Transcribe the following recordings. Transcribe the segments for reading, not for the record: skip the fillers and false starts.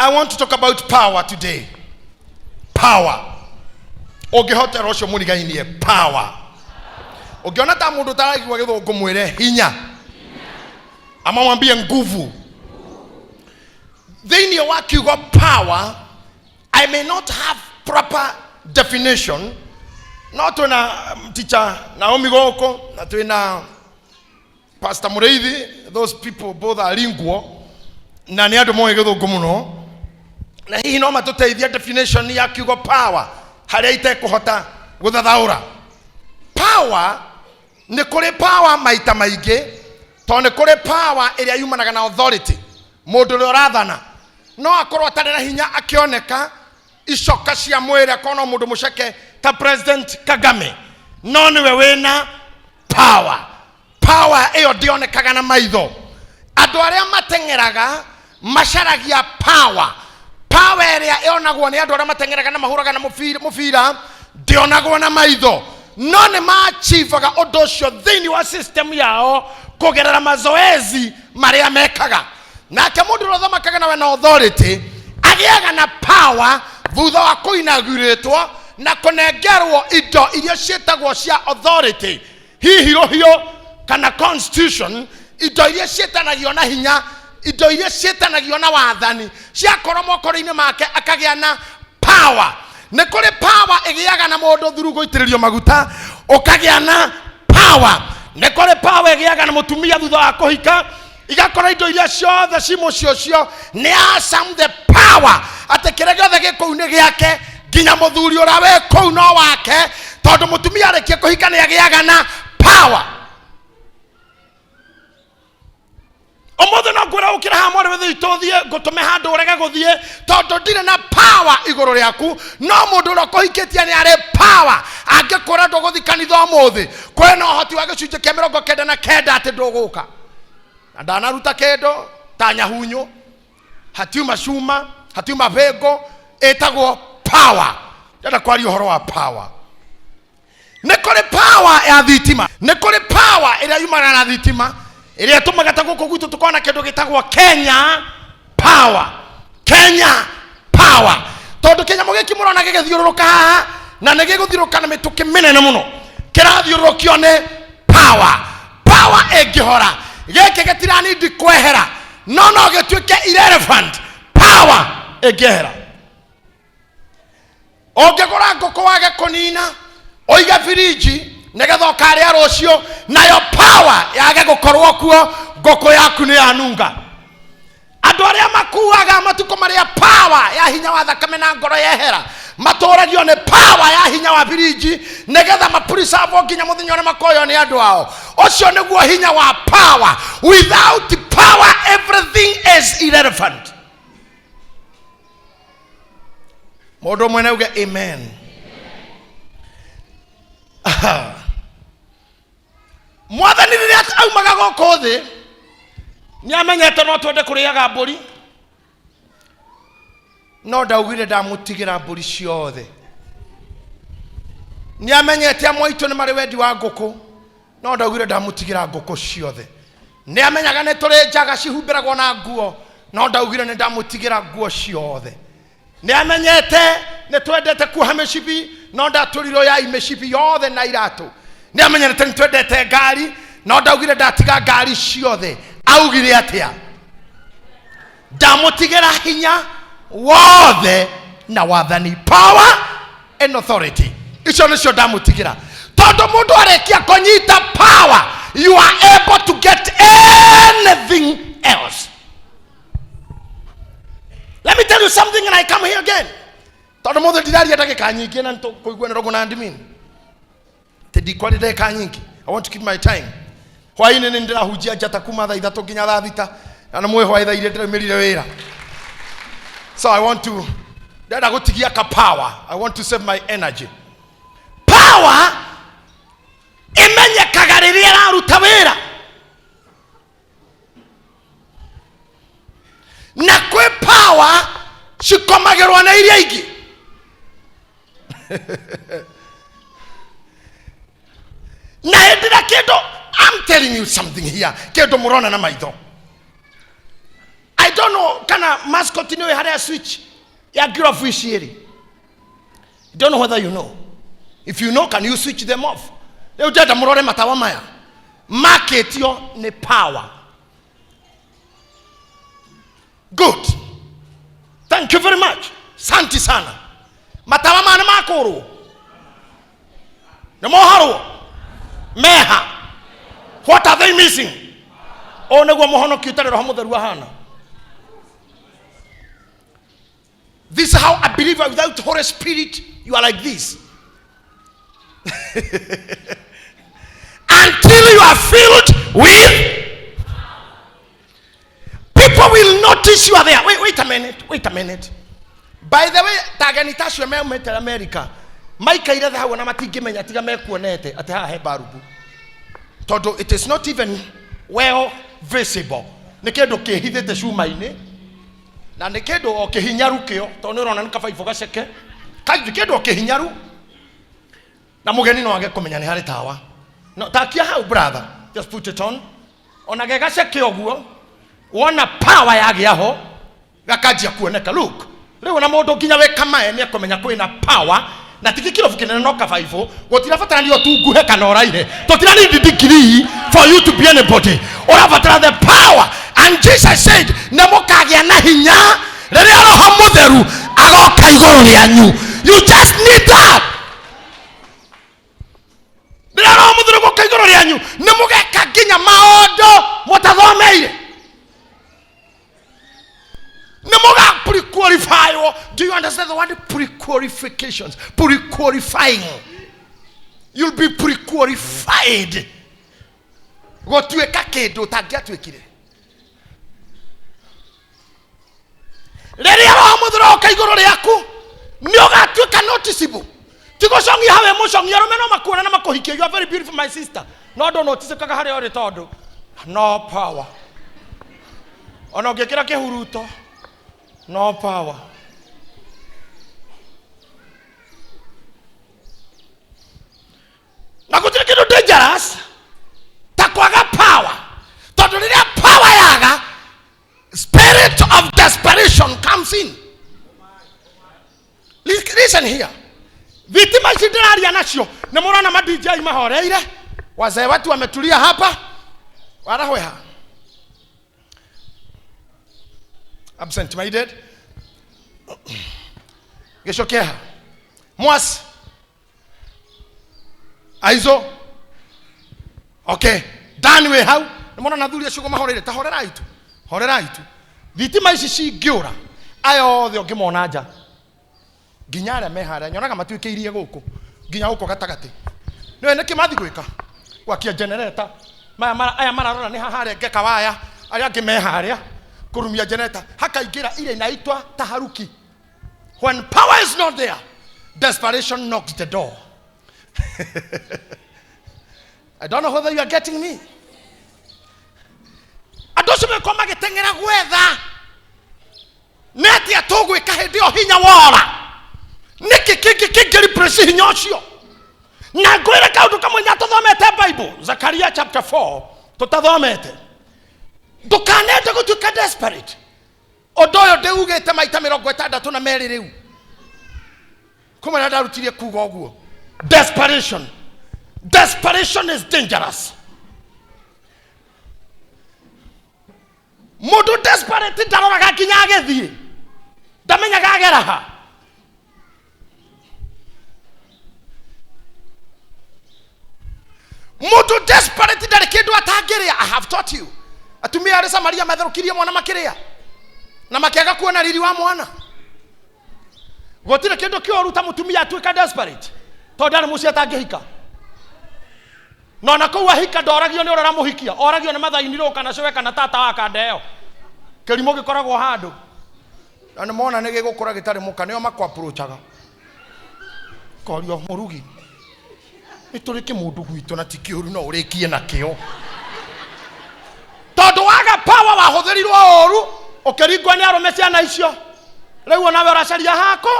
I want to talk about power today. Power. Ũngĩhotera ũcio mũrigainie power. Ũngĩona ta mũndũ ũtaraigua gĩthũngũ mwĩre hinya. Ama mwambie nguvu. Thĩinĩ wa kiugo power, I may not have proper definition. No twĩna teacher Naomi gũkũ na twĩna Pastor Mũrĩithi, those people both are lingual na nĩ andũ moĩ gĩthũngũ mũno na hihi no matũteithie definition ya kiugo power harĩa itekũhota gũthathaũra. Power nĩ kũrĩ power maita maingĩ tondũ nĩ kũrĩ power ĩrĩa yumanaga na authority. Mũndũ ũrĩa ũrathana no akorwo atarĩ na hinya akĩoneka icoka cia mwĩrĩ akorwo no mũndũ mũceke ta President Kagame, no nĩwe wĩna power. Power ĩyo ndĩonekaga na maitho. Andũ arĩa mateng'eraga macaragia power. Power ĩrĩa ĩonagwo nĩ andũ arĩa mateng'eraga na mahũraga na mũbira ndĩonagwo na maitho, no nĩ maachivaga ũndũ ũcio thĩinĩ wa system yao kũgerera mazoezi marĩa mekaga. Nake mũndũ ũrĩa ũthamakaga nawe na authority agĩaga na power thutha wa kũinagurĩtwo na kũnengerwo indo iria ciĩtagwo cia authority, hihi rũhiũ kana constitution, indo iria ciĩtanagio na hinya, indo iria ciĩtanagio na wathani, ciakorwo moko-inĩ make akagĩa na power. Nĩ kũrĩ power ĩgĩaga na mũndũ through gũitĩrĩrio maguta ũkagĩa na power. Nĩ kũrĩ power ĩgĩaga na mũtumia thutha wa kũhika, igakorwo indo iria ciothe ci mũciĩ ũcio nĩ awesome the power, atĩ kĩrĩa gĩothe gĩ kũu nĩ gĩake, nginya mũthuri ũrĩa wĩ kũu no wake, tondũ mũtumia arĩkia kũhika nĩ agĩaga na power. Ũmũthĩ no ngwĩra ũkĩra haha mwarĩ witũ ũthiĩ ngũtũme handũ ũrege gũthiĩ tondũ ndirĩ na power igũrũ rĩaku, no mũndũ ũrĩa ũkũhikĩtie nĩ arĩ power. Angĩkwĩra ndũgũthiĩ kanitha ũmũthĩ, kwĩna ũhoti wa gĩcunjĩ kĩa 99 atĩ ndũgũka. Na ndanaruta kĩndũ ta nyahunyũ, hatiuma cuma, hatiuma bĩngũ, ĩtagwo power. Ndĩrenda kwaria ũhoro wa power. Nĩ kũrĩ power ya thitima, nĩ kũrĩ power ĩrĩa yumanaga na thitima ĩrĩa ĩtũmaga ta gũkũ gwitũ tũkorwo na kĩndũ gĩtagwo Kenya Power. Kenya Power, tondũ kĩnyamũ gĩkĩ mũrona gĩgĩthiũrũrũka haha na nĩ gĩgũthiũrũrũka na mĩtũkĩ mĩnene mũno, kĩrathiũrũrũkio nĩ power. Power ĩngĩhora gĩkĩ gĩtiranindi kwehera, no no gĩtuĩke irrelevant power ĩngĩehera. Ũngĩgũra ngũkũ wage kũnina ũige firiji nĩgetha ũkarĩa rũciũ, nayo power yage gũkorwo kuo, ngũkũ yaku nĩ yanunga. Andũ arĩa makuaga matukũ marĩa power ya hinya wa thakame na ngoro yehera, matũragio nĩ power ya hinya wa firiji nĩgetha mapreserve nginya mũthenya ũrĩa makoywo nĩ andũ ao. Ũcio nĩguo hinya wa power. Without power everything is irrelevant. Mũndũ ũmwe nauge amen. Aha. Mwathani rĩrĩa aumaga gũkũ thĩ nĩ amenyete no twende kũrĩaga mbũri, no ndaugire ndamũtigĩra mbũri ciothe. Nĩ amenyete amwe aitũ nĩ marĩ wendi wa ngũkũ, no ndaugire ndamũtigĩra ngũkũ ciothe. Nĩ amenyaga nĩ tũrĩ njaga cihumbĩragwo na nguo, no ndaugire nĩ ndamũtigĩra nguo ciothe. Nĩ amenyete nĩ twendete kuoha mĩcibi, no ndatũrirwo yai mĩcibi yothe na iratũ. Nĩ amenyete nĩ twendete ngari, no ndaugire ndatiga ngari ciothe. Augire atĩa? Ndamũtigĩra hinya wothe na wathani, power and authority. Icio nĩcio ndamũtigĩra, tondũ mũndũ arĩkia kũnyita power, you are able to get anything else. Let me tell you something and I come here again. Tondũ mũthĩ ndiraria ndagĩka nyingĩ na nĩtũkũiguanĩra ũguo na admin. Atĩ ndikwaria ndagĩka nyingĩ. I want to keep my time. Hwaĩ-inĩ nĩ ndĩrahunjia njata kuma thaa 3 nginya thaa 6, na nĩ mũĩ hwaĩ thaa iria ndĩraumĩrire wĩra. So I want to, ndĩrenda gũtigia ka power. I want to save my energy. Power ĩmenyekaga rĩrĩa ĩraruta wĩra. Na kwĩ power cikomagĩrwo na iria ingĩ. Na hĩndĩ ĩrĩa kĩndũ, I'm telling you something here, kĩndũ mũrona na maitho. I don't know kana mascot nĩ harĩa switch ya ngirobu ici ĩrĩ. Don't know whether you know. If you know, can you switch them off? Rĩu ndĩrenda mũrore matawa maya makĩtio nĩ power. Good, thank you very much. Santi sana. Matawa maya nĩ makũrwo, nĩ moharwo meha. What are they missing? Ũũ nĩguo mũhonoki ũtarĩ roho mũtheru ahana. This is how a believer without Holy Spirit, you are like this. Until you are filled with, people will notice you are there. Wait, wait a minute, wait a minute. By the way, tageni tacio meumĩte America maikaire thĩ hau na matingĩmenya tiga mekuonete atĩ haha he barubu, tondũ it is not even well visible. Nĩ kĩndũ kĩhithĩte cuma-inĩ na nĩ kĩndũ o kĩhinyaru kĩo, tondũ nĩ ũrona nĩ kabaibũ gaceke nĩ kĩndũ o kĩhinyaru, na mũgeni no age kũmenya nĩ harĩ tawa. No takia hau, brother, just put it on. Ona ge gaceke ũguo, wona power yagĩa ho, gakanjia kuoneka. Look, rĩu ona mũndũ nginya wĩ kamae nĩ ekũmenya kwĩna power, na ti gĩkĩrobu kĩnene, no kabaibũ. Gũtirabatarania ũtunguhe kana ũraihe, tũtira need degree for you to be anybody. Ũrabatara the power. And Jesus said, nĩ mũkagĩa na hinya rĩrĩa roho mũtheru agoka igũrũ rĩanyu. You just need that. Rĩrĩa roho mũtheru agoka igũrũ rĩanyu, nĩ mũgeka nginya maũndũ mũtathomeire, nĩ mũga pre-qualify. Do you understand the word pre-qualifications? Pre-qualifying. You'll be pre-qualified gũtuĩka kĩndũ ũtangĩatuĩkire. Rĩrĩa roho mũtheru oka igũrũ rĩaku, nĩ ũgatuĩka noticeable. Ti gũcong'ia hawe mũcong'ia, arũme no makuona na makũhikie. You are very beautiful, my sister, no ndũ noticĩkaga harĩa ũrĩ tondũ no power. Ona ũngĩkĩra kĩhuruto, no power. Na gũtirĩ kĩndũ dangerous ta kwaga power, tondũ rĩrĩa power yaga, spirit of desperation comes in. Listen here, thitima ici ndĩraria nacio, nĩ mũrona ma DJ mahoreire, wazee watu wametulia hapa, warahweha absent minded gĩcokeha mwasi aizo. Okay, dani wĩ hau, nĩ mona thuri acio mahoreire, ta horerai tu, horerai tu. Thitima ici cingĩũra, aya othe ũngĩmona nja, nginya arĩa me harĩa nyonaga matuĩkĩirie gũkũ nginya gũkũ gatagatĩ, nĩwe nĩkĩ mathi gwĩka gwakia generator. Maya aya mararora nĩ haharĩa ngeka waya, arĩa angĩ me harĩa kũrumia generator, hakaingĩra ile inaitwa taharuki. When power is not there, desperation knocks the door. I don't know whether you are getting me. Andũ acio mekorwo magĩteng'era gwetha nĩ atĩa tũgwĩka hĩndĩ ĩyo hinya wora, nĩkĩ kĩngĩ kĩngĩ replace hinya ũcio. Na ngwĩre kaũndũ kamwe nya tũthomete Bible, Zakaria chapter 4, tũtathomete. Ndũkanende gũtuĩka desperate. Ũndũ ũyũ ndĩugĩte maita 62 rĩu kuma rĩrĩa ndarutirie kuga ũguo. Desperation, desperation is dangerous. Mũndũ desperate ndaroraga nginya agĩthiĩ, ndamenyaga agera ha. Mũndũ desperate ndarĩ kĩndũ atangĩrĩa. I have taught you, atumia arĩ Samaria matherũkirie mwana makĩrĩa na makĩaga kuona riri wa mwana. Gũtirĩ kĩndũ kĩũru ta mũtumia atuĩka desperate, tondũ ndarĩ mũciĩ atangĩhika, na ona kũu ahika ndoragio nĩ ũrĩa ũramũhikia, oragio nĩ mathainirwo kana cũwe kana tata wa kanda ĩyo. Kĩrimũ gĩkoragwo handũ na nĩ mona nĩ gĩgũkũra gĩtarĩ mũka, nĩo makũ-approachaga korio mũrugi, nĩ tũrĩ kĩmũndũ gwitũ na ti kĩũru, no ũrĩkie nakĩo, tondũ waga power wahũthĩrirwo ũru, ũkĩringwo nĩ arũme ciana icio. Rĩu onawe ũracaria hako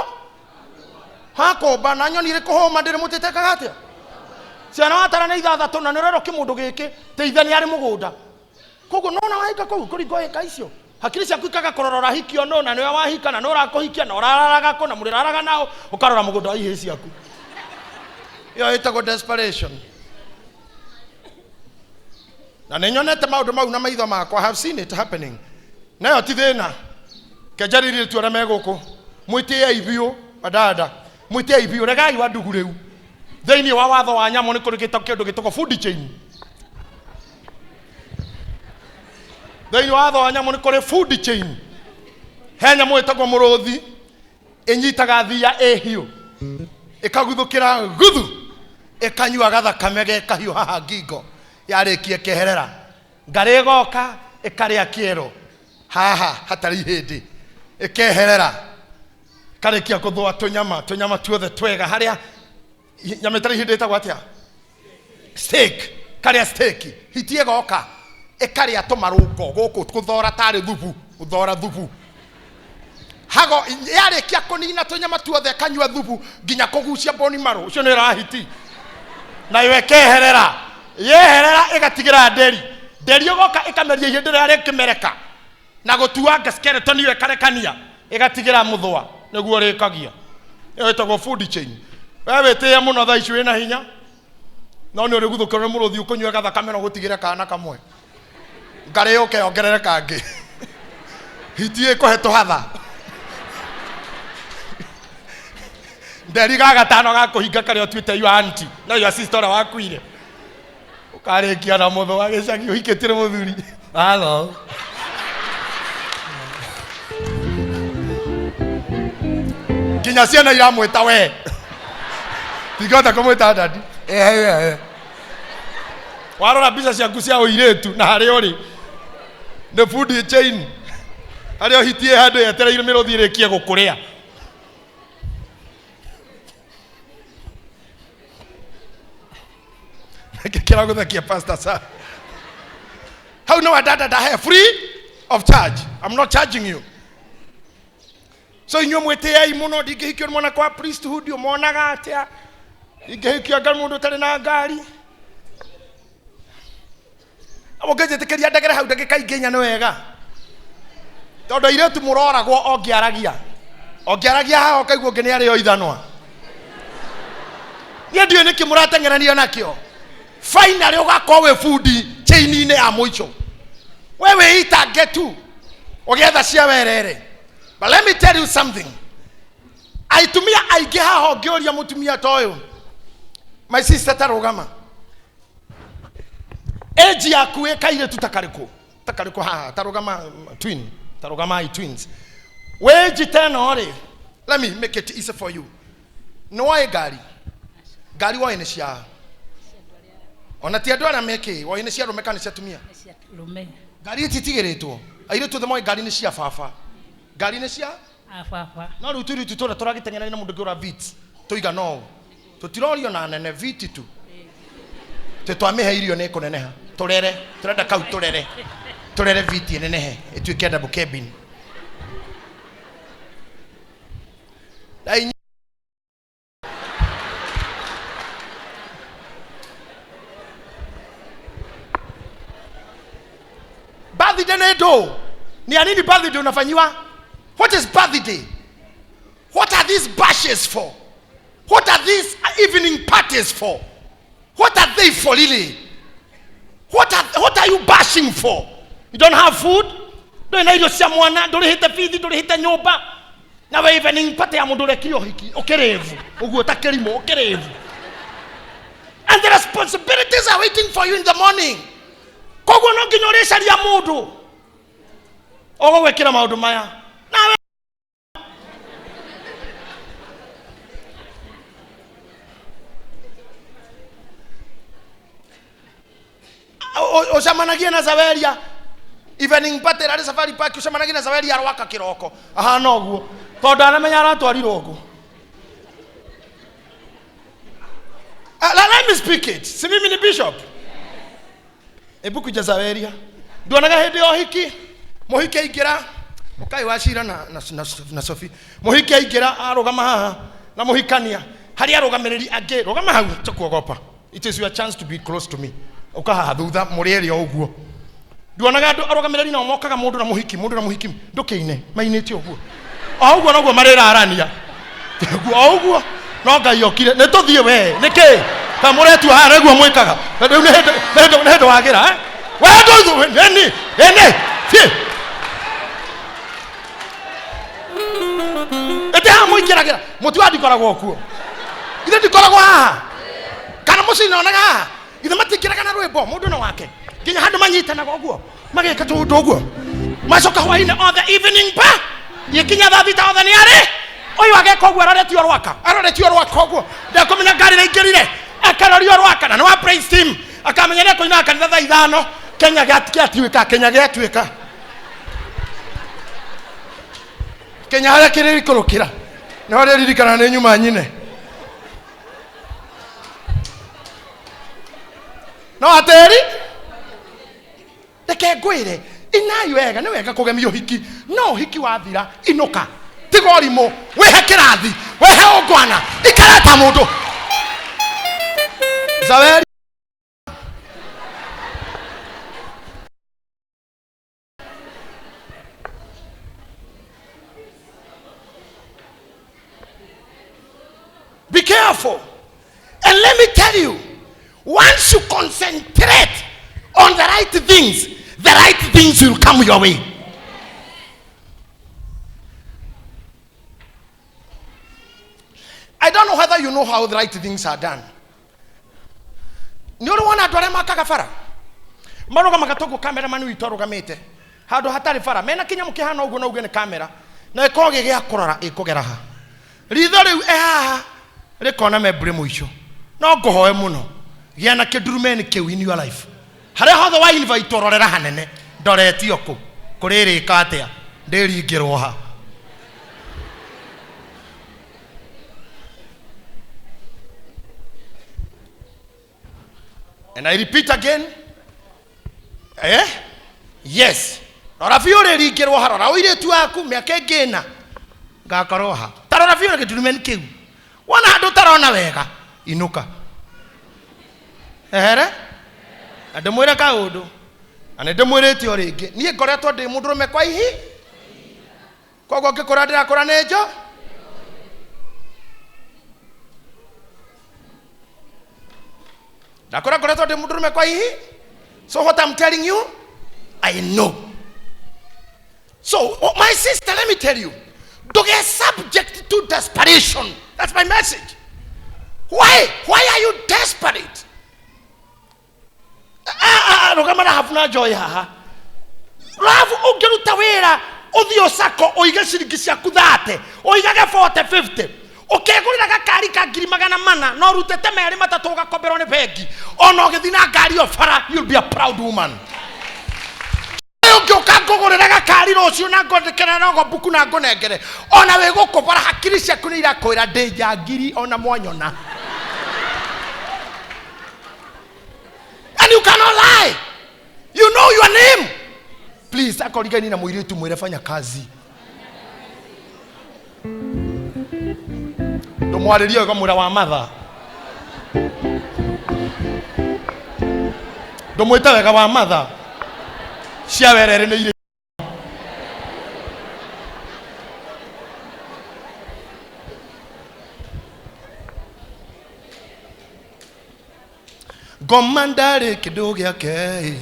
hakũmba na nyoni ĩrĩ kũhũma ndĩrĩ mũtĩtekaga atĩa. Ciana watara nĩ ithathatũ na nĩ ũrerwo kĩmũndũ gĩkĩ tĩ ithe nĩ arĩ mũgũnda, koguo nona wahika kũu kũringwo ĩka icio. Hakiri ciaku ikaga kũrora ũrahikio nũ, na nĩwe wahika, na nũ ũrakũhikia, na ũrararaga kũ, na mũrĩraraga nao, ũkarora mũgũnda wa ihĩĩ ciaku. Ĩyo ĩtagwo desperation. Na nĩ nyonete maũndũ mau na maitho makwa. I have seen it happening. Nayo ti thĩna. Kenjarĩrie tu arĩa me gũkũ, mwĩtĩei biũ madada, mwĩtĩei biũ, regai wa ndugu rĩu. Thĩinĩ wa watho wa nyamũ nĩ kũrĩ kĩndũ gĩtagwo food chain. Thĩinĩ wa watho wa nyamũ nĩ kũrĩ food chain. He nyamũ ĩtagwo mũrũthi, ĩnyitaga thiya ĩ hiũ, ĩkaguthũkĩra guthu, ĩkanyua gathakame ge kahiũ haha ngingo, yarĩkia ĩkeherera. Ngarĩ ĩgoka ĩkarĩa kĩero haha hatarĩ ihĩndĩ, ĩkeherera, ĩkarĩkia gũthũa tũnyama, tũnyama tuothe twega harĩa nyama ĩtarĩ ihĩndĩ ĩtagwo atĩa? Steak. Karĩa steak, hiti ĩgoka ĩkarĩa tũmarũngo gũkũ gũthora tarĩ thubu, gũthora thubu hago. Yarĩkia kũnina tũnyama tuothe, ĩkanyua thubu nginya kũgucia boni marũ, ũcio nĩ rahiti, nayo ĩkeherera. Yeherera ĩgatigĩra nderi, nderi ĩgoka ĩkameria ihĩndĩ rĩrĩa rĩkĩmereka na gũtuanga skeleton ĩyo, ĩkarekania, ĩgatigĩra mũthũa nĩguo rĩkagia. Ĩyo ĩtagwo food chain. We wĩtĩe mũno thaa ici wĩna hinya, no nĩ ũrĩguthũkĩrwo nĩ mũrũthi ũkũnyue gathakame na ũgũtigĩre kana kamwe. Ngarĩ yũke yongerere kangĩ, hiti ĩkũhe tũhatha, nderi ga gatano ga kũhinga karĩa ũtuĩte your auntie na your sister ũrĩa wakuire. Ũkarĩkia na mũthũ wa gĩcagi ũhikĩtie nĩ mũthuri. Halo. Nginya ciana iramwĩta we, tingĩhota kũmwĩta dadi. Warora mbica ciaku cia ũirĩtu na harĩa ũrĩ nĩ food chain, harĩa ũhitie handũ yetereire mĩrũthi ĩrĩkie gũkũrĩa. Kĩragũthekia, pastor sir. Hau nĩ wadada ndahe free of charge. I'm not charging you. So inyuĩ mwĩtĩei mũno, ndingĩhikio nĩ mwana kwa priesthood, ũmonaga atĩa? Ingĩhikio anga mũndũ ũtarĩ na ngari. Ũngĩnjĩtĩkĩria ndegere hau ndagĩka ingĩ inya nĩ wega, tondũ airĩtu mũroragwo ongĩaragia, ongĩaragia haha ũkaigua ũngĩ nĩ arĩo ithanwa. Niĩ ndiũĩ nĩkĩ mũrateng'erania nakĩo. Finally ũgakorwo wĩ bundi chain-inĩ ya mũico, we wĩitange tu ũgĩetha cia werere. But let me tell you something, aitumia aingĩ haha ũngĩũria mũtumia ta ũyũ, my sister, ta rũgama, age yaku ĩ kairĩtu ta karĩkũ, ta karĩkũ haha? Ta rũgama twin, ta rũgamai twins. Wĩnji ta ĩno rĩ, let me make it easy for you. Nĩ woĩ ngari? Ngari woĩ nĩ cia ona ti andũ arĩa mekĩ woĩ nĩ cia arũme kana nĩ cia atumia? Cia rũme. Ngari ititigĩrĩtwo airĩtu othe moĩ ngari nĩ cia baba, ngari nĩ cia a baba. No rĩu tũirĩtu tũrĩa tũragĩteng'erania na mũndũ ũngĩ vits tũigana ũũ, tũtirorio na nene viti tu tĩ twamĩhe irio nĩ ĩkũneneha. Tũrere, tũrenda kau tũrere, tũrere viti ĩnenehe ĩtuĩke double cabin. Na birthday nĩ ndũ ni ya nini? Birthday unafanyiwa, what is birthday? What are these bashes for? What are these evening parties for? What are they for, really? What are you bashing for? You don't have food, ndũrĩ na irio cia mwana, ndũrĩhĩte bithi, ndũrĩhĩte nyũmba, na we evening party ya mũndũ ũrekire ũhiki ũkĩrĩvu ũguo ta kĩrimũ ũkĩrĩvu, and the responsibilities are waiting for you in the morning. Koguo no nginya ũrĩcaria mũndũ ũgũgwĩkĩra maũndũ maya nawe. Ũcemanagie na Zaweria evening party rarĩ Safari Park, ũcemanagie na Zaweria arwaka kĩroko ahana ũguo tondũ aramenya aratwarirwo ũguo. Let me speak it. Si mimi ni bishop? Hebu kuja Zaweria. Nduonaga hĩndĩ ya ũhiki, mũhiki aingĩra, ũkai wa cira na Sophie. Mũhiki aingĩra arũgama haha na mũhikania, harĩ arũgamĩrĩri angĩ, rũgama hau tũkuogopa. It is your chance to be close to me. Ũka haha thutha mũrĩ erĩ o ũguo. Nduonaga andũ arũgamĩrĩri nao mokaga mũndũ na mũhiki, mũndũ na mũhiki, ndũkĩine mainĩte ũguo, o ũguo noguo marĩrarania ũguo, o ũguo no Ngai okire nĩ tũthiĩ we nĩkĩ ta mũretua haha nĩguo mwĩkaga rĩu nĩ hĩndĩ nĩ hĩndĩ nĩ hĩndĩ wagĩra eh? We ndũ nĩ nĩ thiĩ ĩtĩ haha mũingĩragĩra mũti wa ndikoragwo kuo, ithe ndikoragwo haha kana mũciĩ nonaga haha, ithe matingĩraga na rwĩmbo mũndũ na wake nginya handũ manyitanaga ũguo mageka tũũndũ ũguo, macoka hwainĩ othe evening pa gĩkinya thaa 6 othe nĩ arĩ ũyũ ageka ũguo aroretio rwaka, aroretio rwaka ũguo, ndekũmenya ngari ĩraingĩrire, akarorio rwaka na nĩ wa praise team, akamenya nĩ ekũinaga kanitha thaa 5. Kenya gĩatuĩka, Kenya gĩatuĩka Kenya harĩa kĩrĩikũrũkĩra nĩ harĩa ririkana nĩ nyuma nyine no atĩri reke ngwĩre inai wega, nĩ wega kũgemia ũhiki, no ũhiki wathira inũka, tiga ũrimũ, wĩhe kĩrathi, wĩhe ũngwana, ikara ta mũndũ Zaweri. Be careful. And let me tell you, once you concentrate on the right things, the right things will come your way. I don't know whether you know how the right things are done. Nĩ ũrĩ wona andũ arĩa makaga bara marũgamaga toguo cameraman witũ arũgamĩte handũ hatarĩ bara mena kĩnyamũ kĩhana ũguo, no uge nĩ kamera na ĩkorwo gĩ gĩa kũrora ĩkũgera ha ritho rĩu e haha rĩkona membure mũico. No ngũhoe mũno, gĩa na kĩndurumeni kĩu in your life, harĩa hothe wa invite rorera hanene, ndoretio kũ kũrĩrĩka atĩa, ndĩringĩrwo ha. And I repeat again. Eh? Yes. Rora biũ ũrĩringĩrwo ha, rora ũirĩtu waku mĩaka ĩngĩ ĩna ngakorwo ha. Ta rora biũ na gĩturumeni kĩu. Wona handũ ũtarona wega, inũka. Ehere? Na ndĩmwĩre kaũndũ. Na nĩ ndĩmwĩrĩte o rĩngĩ. Niĩ ngoretwo ndĩ mũndũrũme kwa ihi. Koguo ngĩkũra ndĩrakũra nĩ njo. Ndakũra ngoretwo ndĩ mũndũrũme kwa ihi. So what I'm telling you, I know. So, oh, my sister, let me tell you, don't get subject to desperation. That's my message. Why? Why are you desperate? Ah, ah, rũgama Rahabu na Joy haha. Rahabu, ũngĩruta wĩra ũthiĩ ũcako ũige ciringi ciaku 30, ũigage 40, 50, ũkegũrĩra gakari ka ngiri 400 na ũrutĩte merĩ matatũ ũgakomberwo nĩ bengi, ona ũgĩthiĩ na ngari ĩyo bara, you'll be a proud woman. Ũngĩũka ngũgũrĩre gakari rũciũ na ngwandĩkĩre rogo mbuku na ngũnengere, ona wĩ gũkũ bara hakiri ciaku nĩ irakwĩra ndĩ njangiri ona mwanyona. And you cannot lie. You know your name. Please, akorigani na mũirĩtu mwĩre fanya kazi. Ndũmwarĩrie wega mwĩra wa matha. Ndũmwĩte wega wa matha. Cia werere nĩ irĩ. Ngoma ndarĩ kĩndũ gĩake.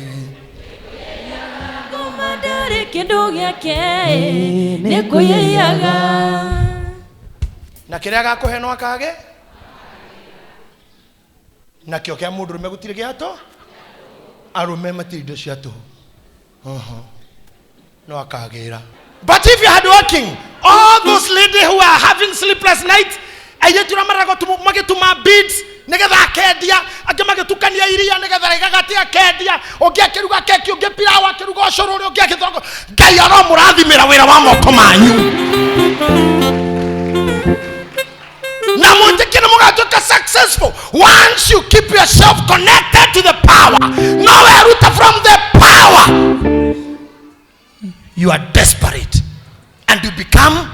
Ngoma ndarĩ kĩndũ gĩake, nĩ kwĩyaga. Na kĩrĩa agakũhe no akage nakĩo kĩa mũndũrũme gũtirĩ gĩato, arũme matirĩ indo cia tũhũ. Oho. No akagĩra. But if you are working, all those ladies who are having sleepless nights, airĩtu arĩa maragwo magĩtuma beads nĩgetha akendia, angĩ magĩtukania iria nĩgetha rĩgagate akendia, ũngĩ akĩruga keki, ũngĩ pilau akĩruga ũcũrũ, ũrĩa ũngĩ agĩthongo. Ngai aromũrathimĩra wĩra wa moko manyu na mwĩtĩkie nĩ mũgatuĩka successful once you keep yourself connected to the power. No weruta from the power, you are desperate and you become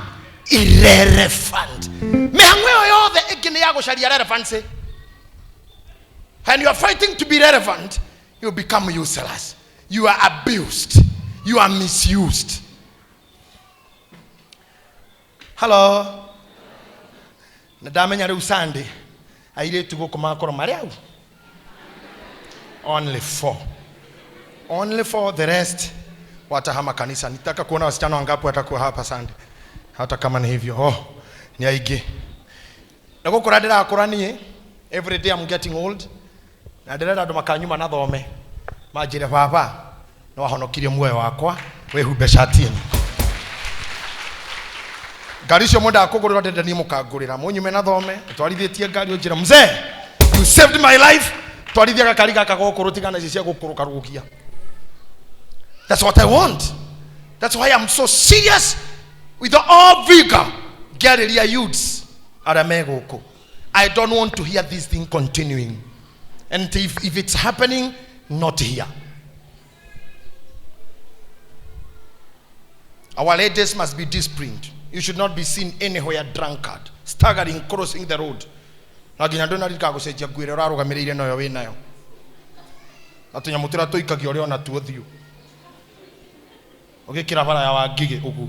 irrelevant. Mĩhang'o ĩyo yothe ĩngĩ nĩ ya gũcaria relevancy. When you are fighting to be relevant, you become useless. You are abused. You are misused. Hello. Na ndamenya rĩu Sunday airĩtu gũkũ magakorwo marĩ au. Only four. Only four, the rest watahama kanisa. Nitaka kuona wasichana wangapi watakuwa hapa Sunday. Hata kama ni hivyo. Oh, ni aingĩ. Na gũkũra ndĩrakũra niĩ. Every day I'm getting old. Na ndĩrenda andũ makanyuma na thome. Manjĩre baba, nĩ wahonokirie muoyo wakwa, wĩhumbe cati ĩno. Ngari icio mwendaga kũgũrĩrwo ndĩrenda niĩ mũkangũrĩra. Mũnyume na thome, twarithĩtie ngari ũnjĩre mzee, you saved my life. Twarithia gakari gaka gũkũ tigana ici cia gũkũrũka. That's what I want. That's why I'm so serious with all vigor. Ngĩarĩria youths arĩa me gũkũ. I don't want to hear this thing continuing. And if it's happening, not here. Our ladies must be disciplined. You should not be seen anywhere drunkard, staggering, crossing the road. Na nginya ndũna gũcenjia nguo ĩrĩa ũrarũgamĩrĩire nayo wĩ nayo. Na tũnyamũ tũrĩa tũikagio ũrĩa ona tuo ũthiũ. Ũgĩkĩra bara ya Wangigĩ ũguo.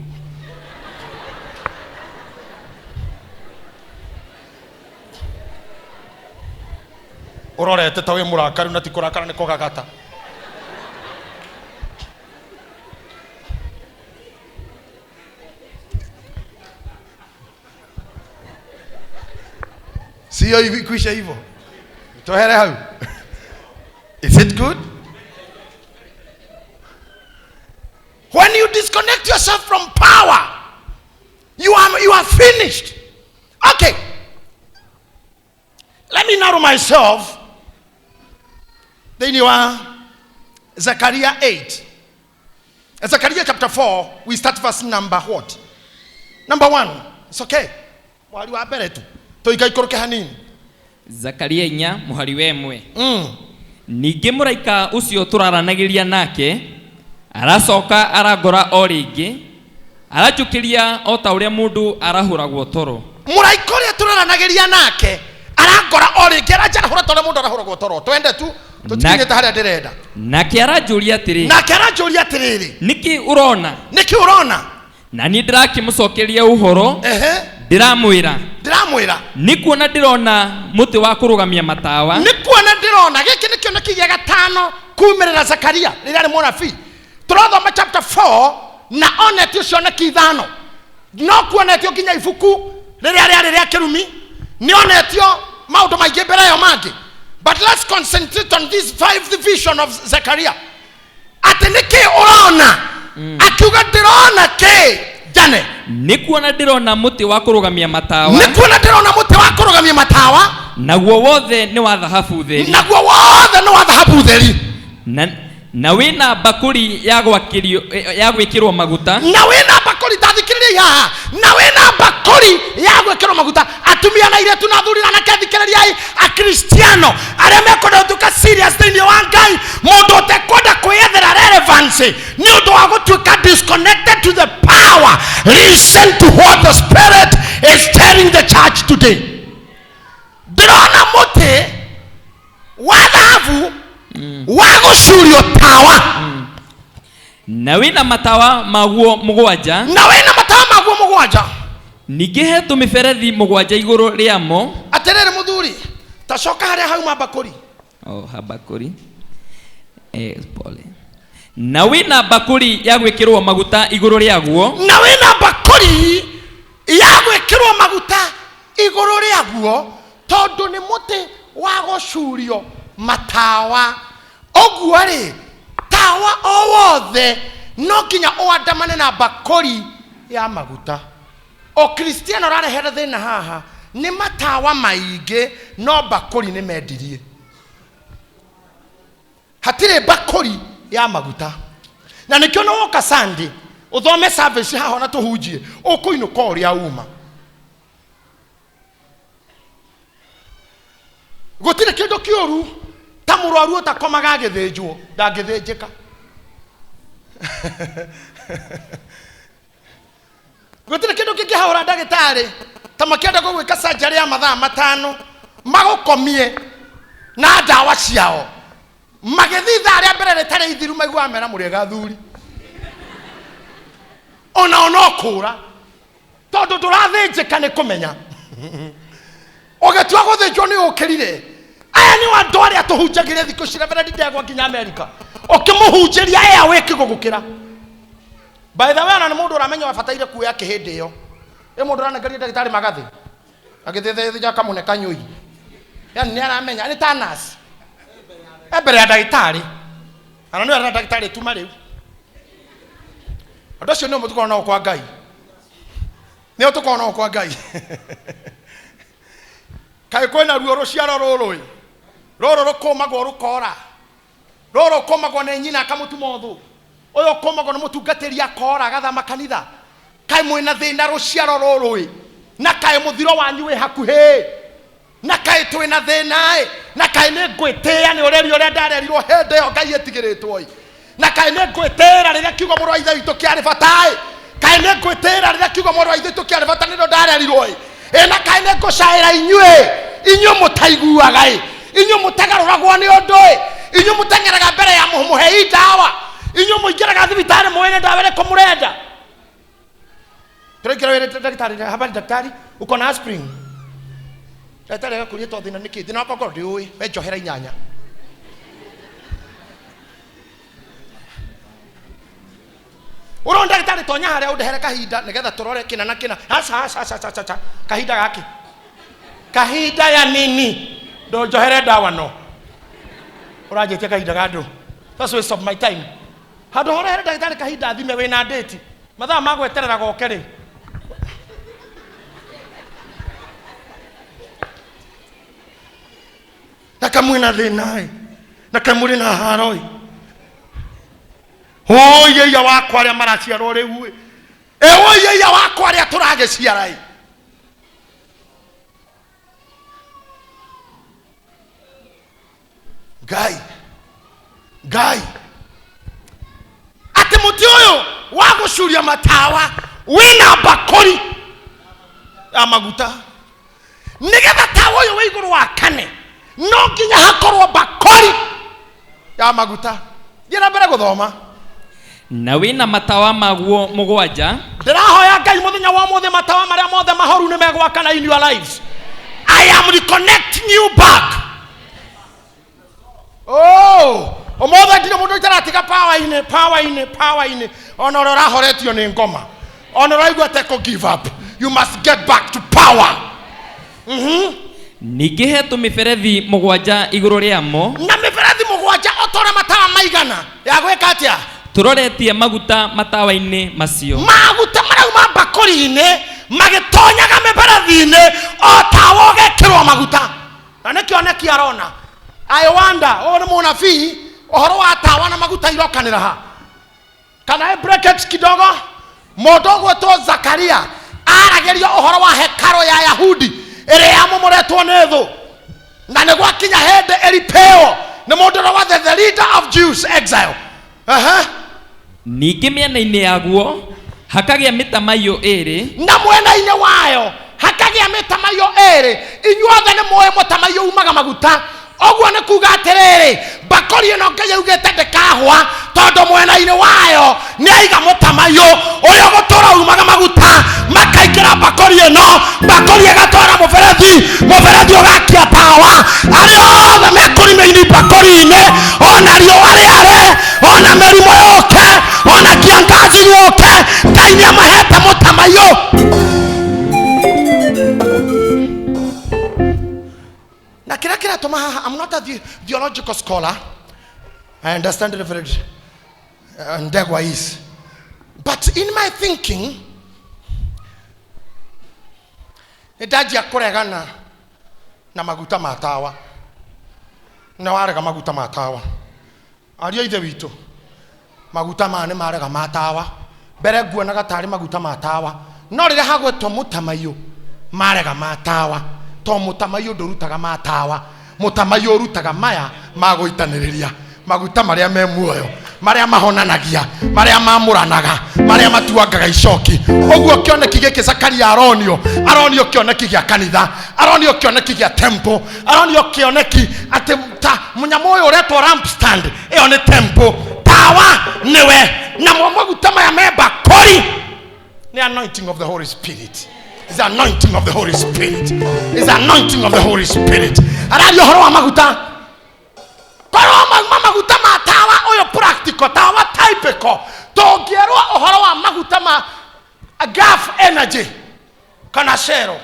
Ũrorete ta wĩ mũrakaru na ti kũrakara nĩ kũgagata. Sio hivi kuisha hivyo. Tohere hau. Is it good? When you disconnect yourself from power, you are finished. Okay. Let me narrow myself. Then you are Zechariah 8. Zechariah chapter 4, we start verse number what? Number 1. It's okay. Mwari wa mbere tu. Tũikaikũrũke hanini. Zakaria 4 mũhari wa 1. Ningĩ mũraika ũcio tũraranagĩria nake aracoka arangora o rĩngĩ aranjũkĩria o ta ũrĩa mũndũ arahũragwo toro. Mũraika ũrĩa tũraranagĩria nake arangora o rĩngĩ aranjarahũra ta ũrĩa mũndũ arahũragwo toro. Twende tu tũtikinyĩte harĩa ndĩrenda. Nake aranjũria atĩrĩ. Nake aranjũria atĩrĩrĩ. Nĩkĩ ũrona? Nĩkĩ ũrona? Na niĩ ndĩrakĩmũcokeria ũhoro. Ndĩramwĩra. Ndĩramwĩra. Nĩ kuona ndĩrona mũtĩ wa kũrũgamia matawa. Nĩ kuona ndĩrona. Gĩkĩ nĩ kĩoneki gĩa gatano kumĩrĩra Zakaria rĩrĩa arĩ mũnabii. Tũrathoma chapter 4 na onetio cioneki ithano. No kuonetio nginya ibuku rĩrĩa rĩarĩ rĩa kĩrumi. Nĩ onetio maũndũ maingĩ mbere ĩyo mangĩ. But let's concentrate on this fifth vision of Zakaria. Atĩ nĩkĩ ũrona? Akiuga ndĩrona kĩ? Jane. Nĩ kuona ndĩrona mũtĩ wa kũrũgamia matawa. Nĩ kuona ndĩrona mũtĩ wa kũrũgamia matawa. Naguo wothe nĩ wa thahabu theri. Naguo wothe nĩ wa thahabu theri. Na wĩna bakũri ya gwakĩrio ya gwĩkĩrwo maguta. Na wĩna bakũri tathikĩrĩria haha. Na wĩna bakũri ya gwĩkĩrwo maguta. Atumia na airĩtu na athuri na anake thikĩrĩriai Akristiano arĩa mekwenda gũtuĩka serious thĩinĩ wa Ngai. Mũndũ ũtekwenda kwĩyethera relevance nĩ ũndũ wa gũtuĩka disconnected to the power. Listen to what the Spirit is telling the church today. Ndĩrona mũtĩ wa thahabu wa gũcurio tawa. Na wĩna matawa maguo mũgwanja. Na wĩna matawa maguo mũgwanja. Ningĩ he tũmĩberethi mũgwanja igũrũ rĩamo. Atĩrĩrĩ mũthuri, ta coka harĩa hauma bakũri. Oh, habakũri. Pole. Na wĩna bakũri ya gwĩkĩrwo maguta igũrũ rĩaguo. Na wĩna bakũri ya gwĩkĩrwo maguta igũrũ rĩaguo tondũ nĩ mũtĩ wa gũcurio matawa. Ũguo rĩ, tawa o wothe no nginya ũandamane na bakũri ya maguta. O Kristiano ũrarehera thĩna haha nĩ matawa maingĩ no bakũri nĩ mendirie. Hatirĩ bakũri ya maguta. Na nĩkĩo no woka Sunday ũthome service haha na tũhunjie ũkũinũka ũrĩa uma. Gũtirĩ kĩndũ kĩũru ta mũrwaru ũtakomaga agĩthĩnjwo, ndangĩthĩnjĩka. Gũtirĩ kĩndũ kĩngĩhaũra ndagĩtarĩ ta makĩenda gũgwĩka surgery ya mathaa 5 magũkomie na ndawa ciao. Magĩthiĩ ithaa rĩa mbere rĩtarĩ ithiru maiguaga mera mũrĩega athuri. Onao no kũũra tondũ ndũrathĩnjĩka nĩ kũmenya. Ũgĩtua gũthĩnjwo nĩ ũkĩrire. Aya nĩ andũ arĩa tũhunjagĩria thikũ ici Reverend Ndegwa nginya Amerika. Ũkĩmũhunjĩria ea wĩ kĩgo gũkĩra. By the way, ona nĩ mũndũ ũramenya wabataire kuoya kĩhĩndĩ ĩyo. Ĩ mũndũ ũranengeria ndagĩtarĩ magathĩ. Agĩthĩthĩthĩja akamũne kanyũi. Yani nĩ aramenya nĩ ta nurse. E mbere ya ndagĩtarĩ. Ana nĩ arona ndagĩtarĩ tuma rĩu. Andũ acio nĩo tũkoragwo nao kwa Ngai. Nĩo tũkoragwo nao kwa Ngai. Kaĩ kwĩna ruo rũciaro rũrũ ĩ. Rũrũ rũkũmagwo rũkora. Rũrũ ũkũmagwo nĩ nyina akamũtuma ũthũ. Ũyũ ũkũmagwo nĩ mũtungatĩri akora agathama kanitha. Kaĩ mwĩna thĩna rũciaro rũrũ ĩ. Na kaĩ mũthiro wanyu wĩ hakuhĩ. Na kaĩ twĩna thĩna ĩ. Na kaĩ nĩ ngwĩtĩĩa nĩ ũreri ũrĩa ndarerirwo hĩndĩ ĩyo Ngai ĩtigĩrĩtwo ĩ. Na kaĩ nĩ ngwĩtĩĩra rĩrĩa kiugo mũrũ wa ithe witũ kĩarĩ bata ĩ. Kaĩ nĩ ngwĩtĩĩra rĩrĩa kiugo mũrũ wa ithe witũ kĩarĩ bata nĩrĩo ndarerirwo ĩ. Ĩ na kaĩ nĩ ngũcaĩra inyuĩ inyuĩ mũtaiguaga ĩ. Inyuĩ mũtagarũragwo nĩ ũndũ ĩ. Inyuĩ mũteng'eraga mbere ya mũhei ndawa. Inyuĩ mũingĩraga thibitarĩ mũĩ nĩ ndawa ĩrĩkũ mũrenda. Tũraingĩra wĩra ndagĩtarĩ, habari daktari, uko na aspirin? Ndagĩtarĩ agakũria to thĩna nĩkĩ? Thĩna wakwa ngorwo ndĩũĩ, we njohera inyanya. Ũrona ndagĩtarĩ tonya harĩa ũndehere kahinda nĩgetha tũrore kĩna na kĩna. Aca aca aca aca aca. Kahinda gakĩ? Kahinda ya nini? Ndũnjohere ndawa no. Ũranjĩtia kahinda ga ndũ. That's waste of my time. Handũ ha ũrehere ndagĩtarĩ kahinda athime wĩna ndĩti. Mathaa ma gweterera goke rĩ. Na kamwĩna thĩna ĩ. Na kamũrĩ na haro ĩ. Ũũiyaiya wakwa arĩa maraciarwo rĩu ĩ. Ĩ ũũiyaiya wakwa arĩa tũragĩciara ĩ. Ngai Ngai atĩ mũtĩ ũyũ wa gũcuria matawa wĩna mbakũri ya maguta nĩgetha tawa ũyũ wĩ igũrũ wa kane no nginya hakorwo mbakũri ya maguta. Thiĩ na mbere gũthoma. Na wĩna matawa maguo mũgwanja. Ndĩrahoya Ngai mũthenya wa ũmũthĩ matawa marĩa mothe mahoru nĩ megwakana in your lives. I am reconnecting you back. Oh, ũmũthĩ ndirĩ mũndũ itaratiga power-inĩ, power-inĩ, power-inĩ. Ona ũrĩa ũrahoretio nĩ ngoma, ona ũraigua ta kũ give up, you must get back to power. Ningĩ he tũmĩberethi mũgwanja igũrũ rĩamo. Na mĩberethi mũgwanja o ta ũrĩa matawa maigana ya gwĩka atĩa? Tũroretie maguta matawa-inĩ macio. Maguta marauma mbakũri-inĩ magĩtonyaga mĩberethi-inĩ o tawa ũgekĩrwo maguta. Na nĩ kĩoneki arona. I wonder, ũyũ nĩ mũnabii, ũhoro wa tawa na maguta irokanĩra ha? Kana I break it kidogo? Mũndũ ũgwĩtwo Zakaria aragĩrio ũhoro wa hekaro ya Yahudi ĩrĩa yamomoretwo nĩ thũ, na nĩ gwakinya hĩndĩ ĩripĩo nĩ mũndũ ũrĩa wa the leader of Jews exile. Aha. Ningĩ mĩena-inĩ yaguo hakagĩa mĩtamaiyũ ĩĩrĩ. Na mwena-inĩ wayo hakagĩa mĩtamaiyũ ĩĩrĩ. Inyuothe nĩ mũĩ mũtamaiyũ umaga maguta. Ũguo nĩ kuga atĩrĩrĩ, mbakũri ĩno Ngai augĩte ndĩkahwa, tondũ mwena-inĩ wayo nĩ aiga mũtamaiyũ ũrĩa ũgũtũra umaga maguta makaingĩra mbakũri ĩno, mbakũri ĩgatwara mũberethi, mũberethi ũgakia tawa. Arĩa othe mekũrima-inĩ mbakũri-inĩ, ona riũa rĩare, ona mĩrimũ yũke, ona kiangazi gĩũke, Ngai nĩ amahete mũtamaiyũ. Na kĩrĩa kĩratũma haha, I'm not a theological scholar. I understand Reverend Ndegwa is. But in my thinking, nĩ ndanjia kũregana na maguta ma tawa. Nĩ warega maguta ma tawa. Ariũ a Ithe witũ, maguta maya nĩ marega ma tawa. Mbere nguonaga tarĩ maguta ma tawa, no rĩrĩa hagwetwo mũtamaiyũ marega ma tawa, to mũtamaiyũ ndũrutaga ma tawa, mũtamaiyũ ũrutaga maya ma gũitanĩrĩria, maguta marĩa me muoyo, marĩa mahonanagia, marĩa mamũranaga, marĩa matuangaga icoki. Ũguo kĩoneki gĩkĩ Zakaria aronio, aronio kĩoneki gĩa kanitha. Aronio kĩoneki gĩa temple, aronio kĩoneki atĩ ta mũnyamũ ũyũ ũretwo lampstand, ĩyo nĩ temple, tawa nĩwe, namo maguta maya me mbakũri nĩ anointing of the Holy Spirit. Is the anointing of the Holy Spirit. Is the anointing of the Holy Spirit. Araria ũhoro wa maguta, korwo mauma maguta ma tawa ũyũ practical, tawa typical, tũngĩerwo ũhoro wa maguta ma Gulf Energy kana Shell,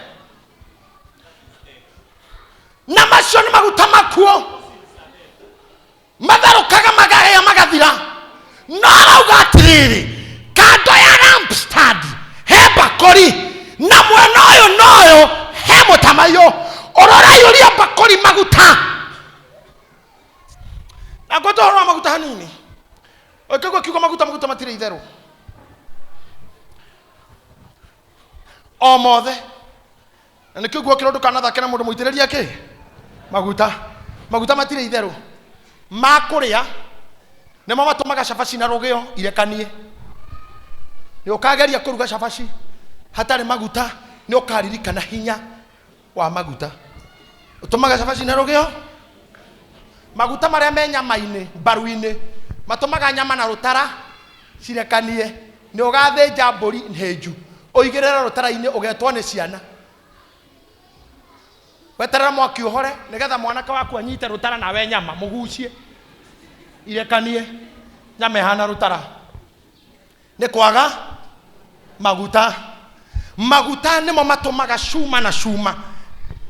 na macio nĩ maguta makuo matherũkaga magahĩa magathira. No arauga atĩrĩrĩ, kando ya lampstand he mbakũri, na mwena ũyũ na ũyũ he mũtamaiyũ ũrĩa ũraiyũria mbakũri maguta. Na ngwĩte ũhoro wa maguta hanini, ũkĩigua kiugo maguta, maguta matirĩ itherũ o mothe, na nĩkĩo guokĩra ndũkanathake na mũndũ mũitĩrĩrie kĩ maguta. Maguta matirĩ itherũ ma kũrĩa, nĩmo matũmaga cabaci na rũgĩo irekanie. Nĩ ũkageria kũruga cabaci hatarĩ maguta, nĩ ũkaririkana hinya wa maguta ũtũmaga cabaci na rũgĩo. Maguta marĩa me nyama-inĩ, mbaru-inĩ, matũmaga nyama na rũtara cirekanie. Nĩ ũgathĩnja mbũri hĩnju ũigĩrĩre rũtara-inĩ, ũgetwo nĩ ciana, weterera mwaki ũhore nĩgetha mwanake waku anyite rũtara nawe nyama mũgucie irekanie, nyama ĩhana rũtara nĩ kwaga maguta. Maguta nĩmo matũmaga cuma na cuma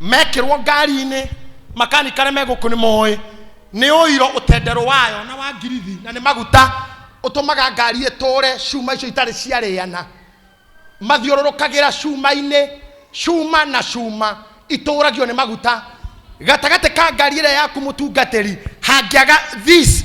mekĩrwo ngari-inĩ. Makanika arĩa me gũkũ nĩ moĩ nĩ ũiro ũtenderũ wayo na wa ngirithi, na nĩ maguta ũtũmaga ngari ĩtũre cuma icio itarĩ ciarĩana, mathiũrũrũkagĩra cuma-inĩ. Cuma na cuma itũragio nĩ maguta. Gatagatĩ ka ngari ĩrĩa yaku, mũtungatĩri, hangĩaga this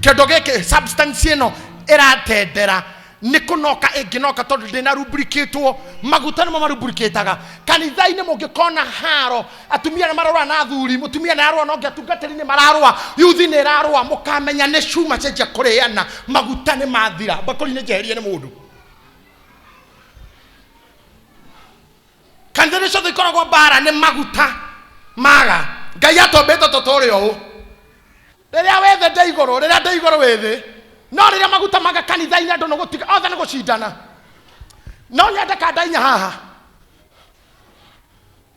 kĩndũ gĩkĩ, substance ĩno ĩratendera, nĩ kũnoka ĩngĩnoka tondũ ndĩna lubricatwo. Maguta nĩmo malubricataga. Kanitha-inĩ mũngĩkona haro, atumia nĩ mararũa na athuri, mũtumia nĩ arũa na ũngĩ, atungatĩri nĩ mararũa, yuthi nĩ ĩrarũa, mũkamenya nĩ cuma cenjia kũrĩana, maguta nĩ mathira, mbakũri nĩ njeherie nĩ mũndũ. Kanitha-inĩ ciothe ikoragwo mbara nĩ maguta maga. Ngai atũmbĩte tũtũre ũũ, rĩrĩa wĩ thĩ ndĩ igũrũ, rĩrĩa ndĩ igũrũ wĩ thĩ. No rĩrĩa maguta maga kanitha-inĩ, andũ nĩ gũtiga othe nĩ gũcindana. No nyende kanda inya haha,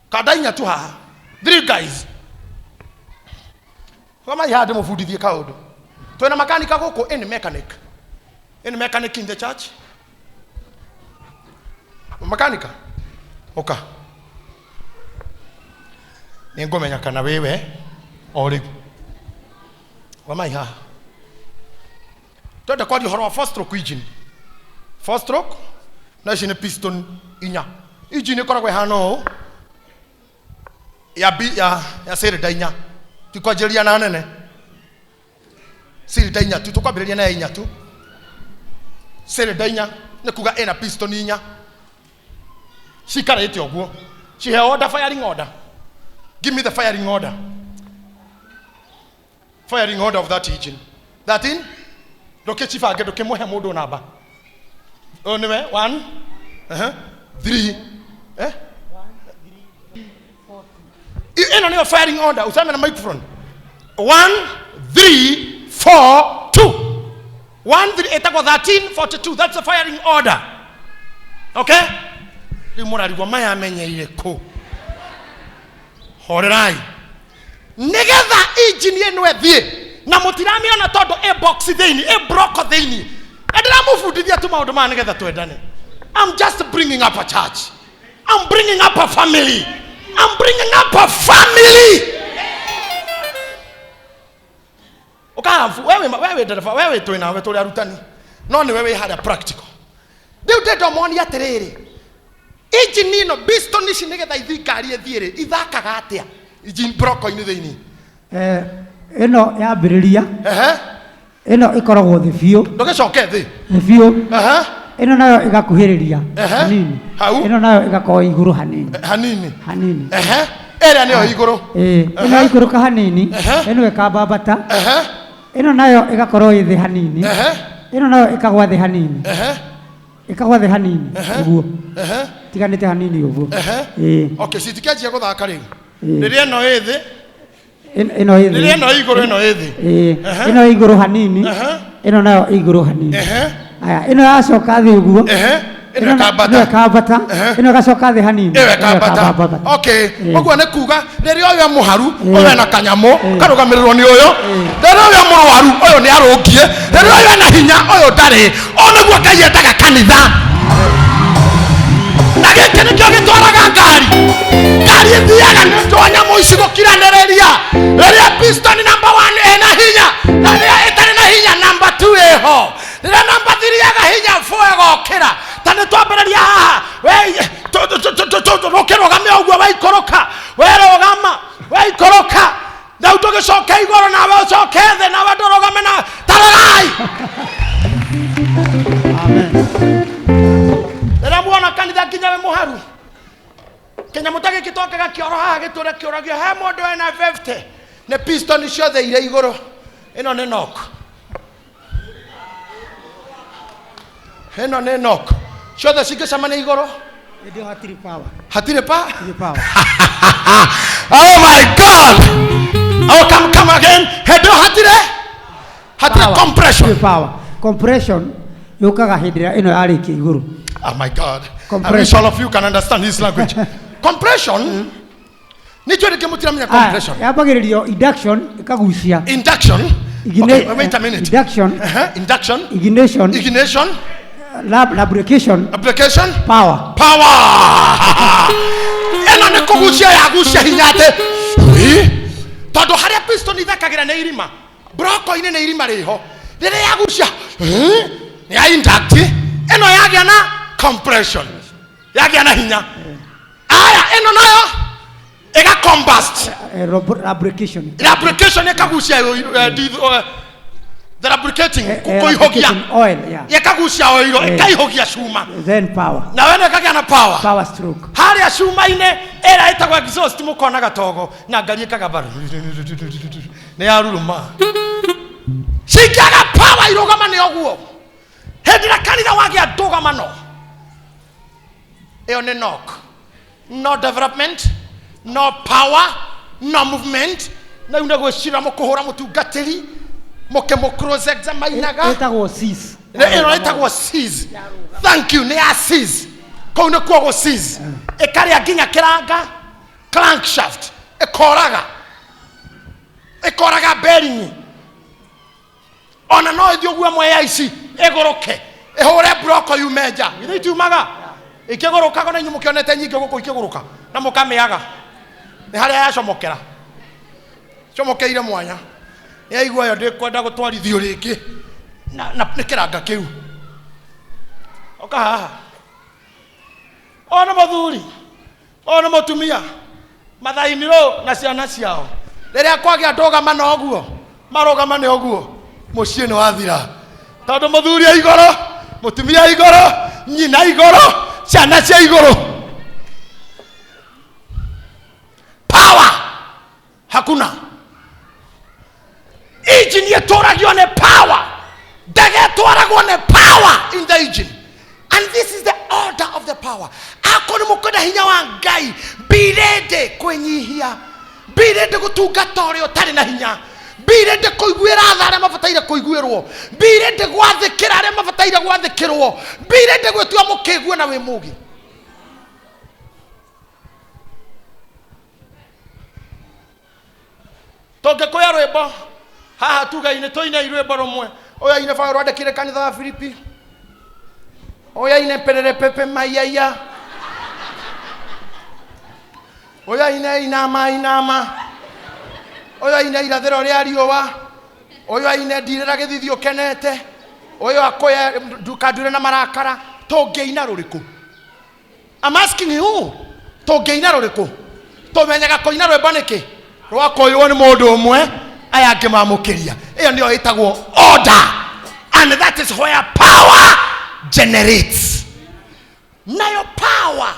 kanda inya tu haha, three guys kama haha ndĩmũbundithie kaũndũ. Twĩna makanika gũkũ? Any mechanic, any mechanic in the church? Makanika ũka, nĩ ngũmenya kana wĩwe o rĩu wamai haha. Twenda kwaria ũhoro wa four stroke engine. Four stroke na ici nĩ piston inya. Engine ĩkoragwo ĩhana ũũ ya, ya cylinder inya, ti kwanjĩrĩria na nene, cylinder inya tu, tũkwambĩrĩria na ya inya tu. Cylinder inya nĩ kuga ĩna piston inya cikarĩte ũguo. Cihe order, firing order. Give me the firing order, firing order of that engine. 13 ndũkĩcibange, ndũkĩmũhe mũndũ namba. Ũyũ nĩwe 1, 3, eh ĩno nĩyo firing order. Useme na microphone: 1 3 4 2 1 3, ĩtagwo 1342. That's the firing order, okay? Rĩu mũrarigwo maya amenyeire kũ. Horerai. Nĩgetha engine ĩno ĩthiĩ, na mũtiramĩona tondũ ĩ box thĩinĩ, ĩ block thĩinĩ, na ndĩramũbundithia tu maũndũ maya nĩgetha twendane. I'm just bringing up a church, I'm bringing up a family, I'm bringing up a family. Ũkahabu wewe, wewe ndereba, wewe twĩ nawe tũrĩ arutani, no nĩwe wĩ harĩa practical. Rĩu ndĩrenda monie atĩrĩrĩ, engine ĩno, piston ici, nĩgetha ithi ngari ĩthiĩ rĩ, ithakaga atĩa engine block-inĩ thĩinĩ? Ĩno yambĩrĩria, ĩno ĩkoragwo thĩ biũ. Ndũgĩcoke thĩ. Thĩ biũ. Ĩno nayo ĩgakuhĩrĩria hanini. Hau. Ĩno nayo ĩgakorwo igũrũ hanini. Hanini. Hanini. Ĩrĩa nĩyo igũrũ. Ĩĩ, ĩno ĩikũrũka hanini. Ĩno ĩkambambata. Ĩno nayo ĩgakorwo ĩ thĩ hanini. Ĩno nayo ĩkagwa thĩ hanini. Ĩkagwa thĩ hanini ũguo. Tiganĩte hanini ũguo. Ĩĩ. Okay, citikĩanjia gũthaka rĩu. Ĩĩ. Rĩrĩa ĩno ĩ thĩ, Ĩno ĩ thĩ. Rĩrĩa ĩno ĩ igũrũ, ĩno ĩ thĩ. Ĩĩ. Ĩno ĩ igũrũ hanini. Ĩno nayo ĩ igũrũ hanini. Aya, ĩno yacoka thĩ ũguo. Ĩno ĩkambata. Ĩno ĩkambata. Ĩno ĩgacoka thĩ hanini. Ĩyo ĩkambata. Ĩkambata. Okay, Ĩĩ. ũguo nĩ kuga rĩrĩa ũyũ e mũharu, Ĩĩ. ũyũ ena kanyamũ Ĩĩ. karũgamĩrĩrwo nĩ ũyũ. Rĩrĩa ũyũ e mũrwaru, ũyũ nĩ arũngiĩ. Rĩrĩa ũyũ ena hinya, ũyũ ndarĩ. Ũũ nĩguo Ngai endaga kanitha. Na gĩkĩ nĩkĩo gĩtwaraga ngari. Ngari ĩthiaga nĩ ũndũ wa nyamũ ici gũkiranĩrĩria. Rĩrĩa piston number 1 ĩna hinya, na rĩrĩa ĩtarĩ na hinya number 2 ĩho. Rĩrĩa number 3 yaga hinya, 4 ĩgokĩra. Ta nĩ twambĩrĩria haha. We, rũkĩrũgame ũguo waikũrũka. Werũgama, waikũrũka. Rĩu tũgĩcoke igũrũ nawe ũcoke thĩ, nawe ndũrũgame na ta rorai. Amen. Rĩrĩa muona kanitha nginya wĩ mũharu, kĩnyamũ ta gĩkĩ twokaga kĩoro haha gĩtũre kĩũragio, he mũndũ wĩna 50, nĩ piston ciothe irĩ igũrũ. Ĩno nĩ knock. Ĩno nĩ knock. Ciothe cingĩcemania igũrũ. Hĩndĩ ĩyo hatirĩ power. Hatirĩ pa? Hatirĩ power. Oh my God. Oh, come, come again. Hĩndĩ ĩyo hatirĩ? Hatirĩ Power. compression. Hatirĩ power. Compression yũkaga hĩndĩ ĩrĩa ĩno yarĩkia igũrũ. Oh my God. I wish Compression. all of you can understand this language. Compression. Nĩ njũĩ rĩngĩ mũtiramenya compression. Yambagĩrĩrio induction ĩkagucia. Induction. Okay, wait a minute. Induction. Induction. Ignition. Ignition. Lubrication. Application. Power. Power. Ĩno nĩ kũgucia yagucia hinya atĩ. Ĩ? Tondũ harĩa piston ithakagĩra nĩ irima. Broko-inĩ nĩ irima rĩho. Rĩrĩa yagucia, ĩ? Nĩ ya induct. Ĩno yagĩa na compression. Yagĩa na hinya. Aya, ĩno nayo ĩga combust. Lubrication. Lubrication ĩkagucia, the lubricating, kũihũgia. Lubrication oil, yeah. Ĩkagucia oil, ĩkaihũgia cuma. Then power. Na wene ĩkagĩa na power. Power stroke. Harĩa cuma-inĩ ĩrĩa ĩtagwo exhaust mũkona gatogo na ngari ĩkagamba nĩ yaruruma. Cingĩaga power irũgama nĩ ũguo. Hĩndĩ ĩrĩa kanitha wagĩa ndũgamano, ĩyo nĩ knock. No development, no power, no movement. Na rĩu nĩ gwĩcira mũkũhũra mũtungatĩri, mũkĩmũ-cross examine-aga. Ĩtagwo seize. Ĩno ĩtagwo seize. Thank you, nĩ ya seize. Kũu nĩkuo gũ seize. Ĩkarĩa nginya kĩranga, crankshaft, ĩkoraga. Ĩkoraga bearing. Ona no ĩthiĩ ũguo ĩmwe ya ici, ĩgũrũke, ĩhũre broko yume nja. Githĩ itiumaga? Ikĩgũrũkaga na inyuĩ mũkĩonete nyingĩ gũkũ ikĩgũrũka, na mũkamĩaga. Nĩ harĩa yacomokera. Comokeire mwanya. Yaigua ĩyo ndĩkwenda gũtwarithio rĩngĩ. Na nĩ kĩranga kĩu. Oka haha. Ũyũ nĩ mũthuri, ũyũ nĩ mũtumia. Mathainirũ na ciana ciao. Rĩrĩa kwagĩa ndũgamano ũguo, marũgamane ũguo, mũciĩ nĩ wathira. Tondũ mũthuri e igũrũ, mũtumia e igũrũ, nyina igũrũ, ciana cia igũrũ. Power hakuna. Engine ĩtũragio nĩ power. Ndege ĩtwaragwo nĩ power in the engine. And this is the order of the power. Akorwo nĩ mũkwenda hinya wa Ngai, be ready kwĩnyihia, be ready gũtungata ũrĩa ũtarĩ na hinya, be ready kũiguĩra tha arĩa mabataire kũiguĩrwo, be ready gwathĩkĩra arĩa mabataire gwathĩkĩrwo, be ready gwĩtua mũkĩguo na wĩ mũũgĩ. Tũngĩkũya rwĩmbo haha tuge-inĩ, tũine rwĩmbo rũmwe. Ũyũ aine Paũlũ andĩkire kanitha wa Filipi. Ũyũ aine perere pepe maiaia. Ũyũ aine inama inama. Ũyũ aine irathĩro rĩa riũa. Ũyũ aine ndirĩra gĩthithi ũkenete. Ũyũ akũye ndukandure na marakara. Tũngĩina rũrĩkũ? I'm asking you. Tũngĩina rũrĩkũ? Tũmenyaga kũina rwĩmbo nĩkĩ? Rwakũywo nĩ mũndũ ũmwe, aya angĩ mamũkĩria. Ĩyo nĩyo ĩtagwo order. And that is where power generates. Nayo power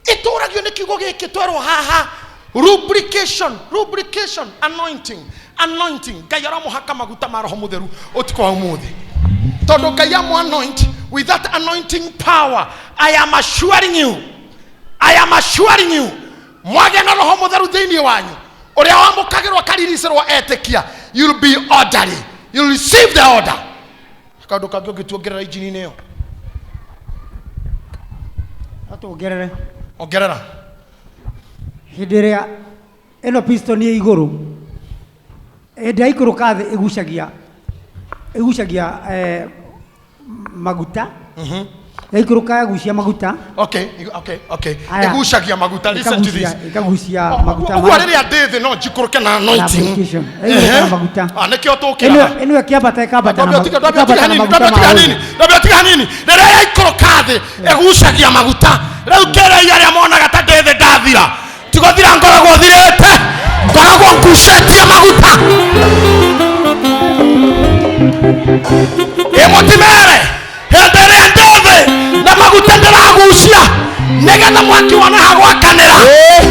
ĩtũragio nĩ kiugo gĩkĩ twerwo haha. Lubrication, lubrication, anointing, anointing. Ngai aramũhaka maguta ma Roho Mũtheru ũtukũ wa ũmũthĩ. Tondũ Ngai amũ anoint, With that anointing power, I am assuring you, I am assuring you, mwagĩa na roho mũtheru thĩinĩ wanyu ũrĩa wamũkagĩrwo akariricĩrwo etĩkia, you'll be orderly, you'll receive the order. Kaũndũ kangĩ ũngĩtuongerera injini-inĩ ĩyo? No tuongerere. Ongerera. Hĩndĩ ĩrĩa ĩno piston ĩ igũrũ, hĩndĩ ĩrĩa ikũrũka thĩ ĩgucagia maguta. Yaikũrũka yagucia maguta. Okay. Aya. Ĩgucagia maguta. Listen to this. Ĩkagucia maguta. Ũguo rĩrĩa ndĩ thĩ no njikũrũke na anointing. Application. Ĩikũrũka na maguta. Ah, nĩkĩo tũkĩraga. Ĩno ĩkĩambata ĩkambata na Ndambia tiga, ndambia tiga ĩkambata na hanini, maguta ndambia tiga ma hanini, ndambia tiga hanini. Rĩrĩa yaikũrũka thĩ ĩgucagia maguta. Rĩu kĩrei arĩa monaga ta ndĩ thĩ ndathira, tigũthira, ngoragwo thirĩte, ngoragwo ngucĩtie maguta. Ĩ mũtimere hĩndĩ ĩrĩa ndĩ thĩ na maguta ndĩragucia nĩgetha mwaki wone ha gwakanĩra,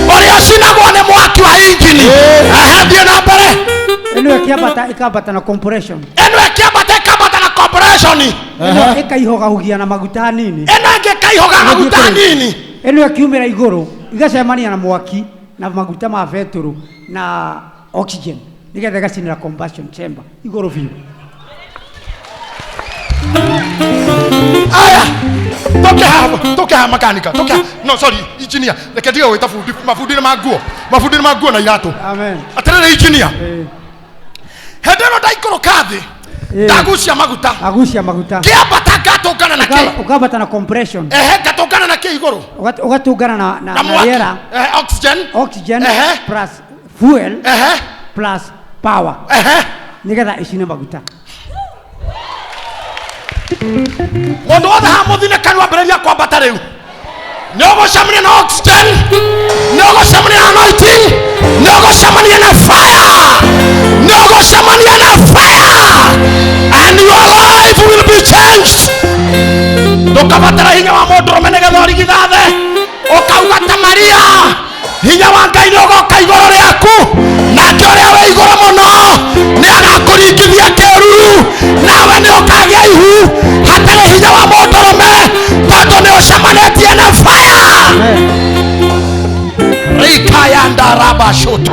ũrĩa ũcinagwo nĩ mwaki wa injini. Ehe, thiĩ na mbere. Ĩno ĩkĩambata ĩkambata na compression. Ĩno ĩkĩambata ĩkambata na compression. Ĩno ĩkaihogahugia na maguta hanini. Ĩno ĩngĩ ĩkaihoga maguta hanini. Ĩno ĩkiumĩra igũrũ igacemania na mwaki na maguta ma betũrũ na oxygen nĩgetha ĩgacinĩra combustion chamber igũrũ biũ. Aya, toke haha, toke haha makanika, toke haha. No, sorry, engineer, reke ndige gwĩta bundi, mabundi nĩ ma nguo, mabundi nĩ ma nguo na iratũ. Amen. Atĩrĩrĩ engineer, hĩndĩ ĩno ndaikũrũka thĩ ndagucia maguta, agucia maguta, ngĩambata ngatũngana na kĩ? Ũkambata na compression. Ehe, ngatũngana na kĩ igũrũ? Ũgatũngana na na na mwaki. rĩera. Ehe, oxygen. Oxygen Ehe. plus fuel. Ehe. Plus power. Ehe. Nĩgetha ĩcine maguta. Mũndũ wothe haha mũthinĩkanu ambĩrĩria kwambata rĩu, nĩ ũgũcemania na oxygen, nĩ ũgũcemania na anointing, nĩ ũgũcemania na fire, nĩ ũgũcemania na fire, and your life will be changed. Ndũkabatara hinya wa mũndũrũme nĩgetha ũrigithathe, ũkauga ta Maria, hinya wa Ngai nĩ ũgoka igũrũ rĩaku, nake ũrĩa wĩ igũrũ mũno nĩ agakũringithia kĩruru, nawe nĩ ũkagĩa ihu hatarĩ hinya wa mũndũrũme, tondũ nĩ ũcemanĩtie na fire. Rikayandarabashoto.